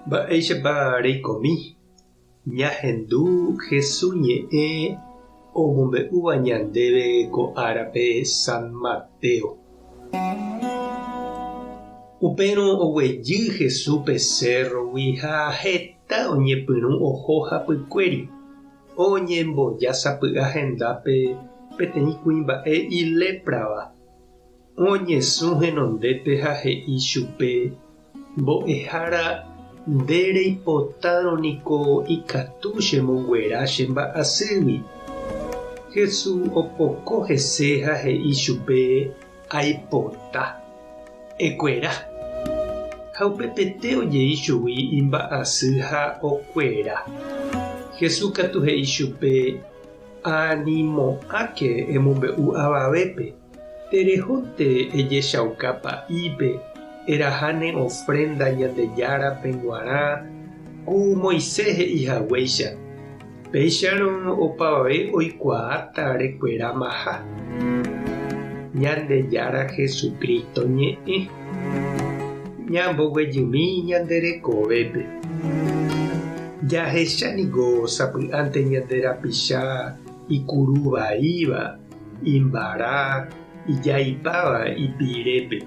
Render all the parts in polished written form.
Mba'éichapa reikomi ñahendu Hesu ñe'ẽ omombe'úva ñandéve ko árape San Mateo. Upérõ oguejy Hesu pe cérrogui ha heta oñepyrũ oho hapykuéri. Oñemboja sapy'a hendápe peteĩ kuimba'e iléprava. Oñesũ henondépe ha he'i chupe, Mbo'ehára, nde reipotárõ niko ikatu chemonguera che mba'asýgui. Jesús opoko hese ha he'i chupe, Aipota. Ekuera. Ha upepete ojei chugui imba'asy ha okuera. Jesús katu he'i chupe, Animo'ãke emombe'u avavépe. Terehónte ejechauka pa'ípe, eraha ne ofrénda Ñandejárape g̃uarã ku Moisés he'i haguéicha. Péicharõ opavave oikuaáta rekuerámaha. Ñandejára Jesucristo ñe'ẽ. Ñamboguejymi ñande rekovépe. Jahecha niko sapy'ánte ñande rapicha ikuru vaíva. Imbara, ijaipáva ipirépe.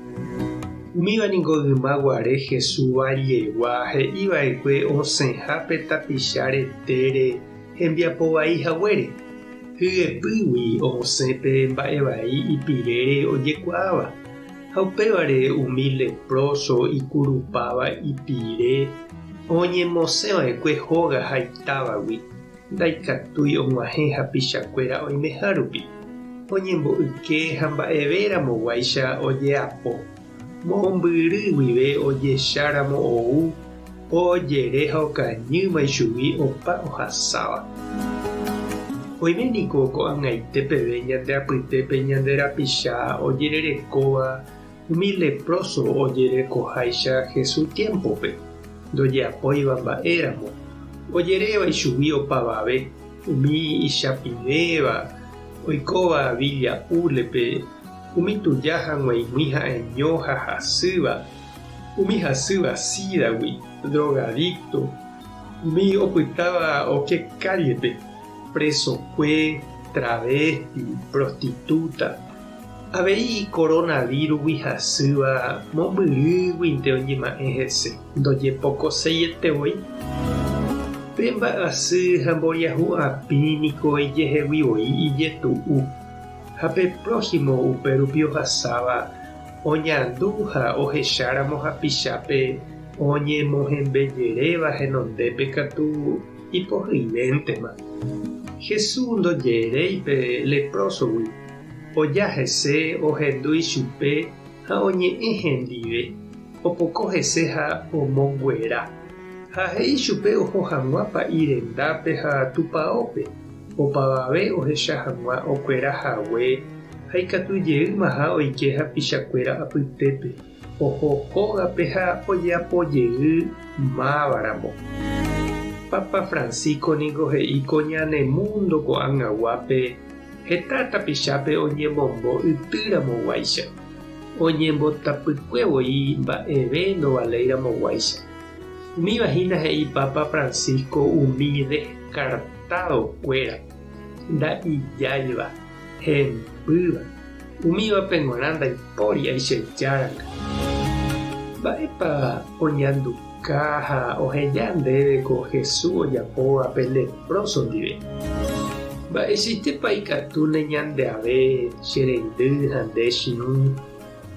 Umíva ningo yma guare Jesús vallegua he'i va'ekue osẽha pe tapicha retére hembiapo vai haguére. Hyepýgui osẽ pe mba'e vai ipirére ojekuaáva, ha upévare umi lepróso ikurupáva ipire oñemosẽ va'ekue hóga ha itávagui. Ndaikatúi og̃uahẽ hapichakuéra oimeha rupi, oñembo'yke ha mba'evéramo guáicha ojeapo. Mombyry guive ojecháramo ou, ojere ha okañýma ichugui opa ohasáva. Oime niko ko'ag̃aite peve ñande apytépe ñande rapicha ojererekóva umi lepróso ojerekoháicha Jesús tiémpope, ndojeapóiva mba'éramo, ojeréva ichugui opavave, umi ichapĩvéva, oikóva Villa Úlepe, umi tuja ha g̃uaig̃ui ha'eño ha hasýva, umi hasýva sídagui, drogadicto, umi opytáva oke kállepe, presokue, travesti, prostituta. Avei koronavírugui hasýva mombyrýguinte oñema'ẽ hese, ndojepokoseiete voi. Pe mba'asy ha mboriahu apĩ niko ijehegui voi ijetu'u, ha pe prójimo upérupi ohasáva oñandu ha ohecháramo hapichápe oñemohembejeréva henondépe katu ipohyivéntema. Jesús ndojeréi pe leprósogui. Oja hese, ohendu ichupe ha oñe'ẽ hendive, opoko hese ha omonguera. Ha he'i chupe oho hag̃ua pa'i rendápe ha tupaópe, opavave ohecha hag̃ua okuera hague ha ikatu jeýmaha oike hapichakuéra apytépe, oho hógape ha ojeapo jey mávaramo. Papa Francisco niko he'i ko ñane múndo ko'ag̃aguápe Heta tapichápe oñemombo ytýramoguáicha, oñembotapykue voi mba'eve ndovaléiramoguáicha. Umíva hína he'i Papa Francisco umi descartado-kuéra, nda'ijáiva, hembýva, umívape g̃uarã ndaipóri aichejáranga. Mba'épa oñanduka ha oheja ndéve ko Jesús ojapóva pe lepróso ndive? Mba'eichaitépa ikatúne ñande ave, che reindy ha nde chirũ,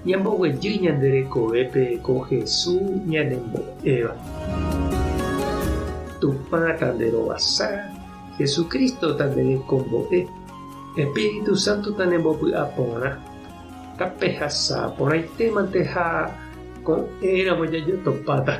ñamboguejy ñande rekovépe ko Jesús ñanembo'éva? Tupã tanderovasa, Jesucristo tanderekombo'e, Espíritu Santo tanembopy'aporã. Tapehasa porãitémante ha ko'ẽramo jajotopáta.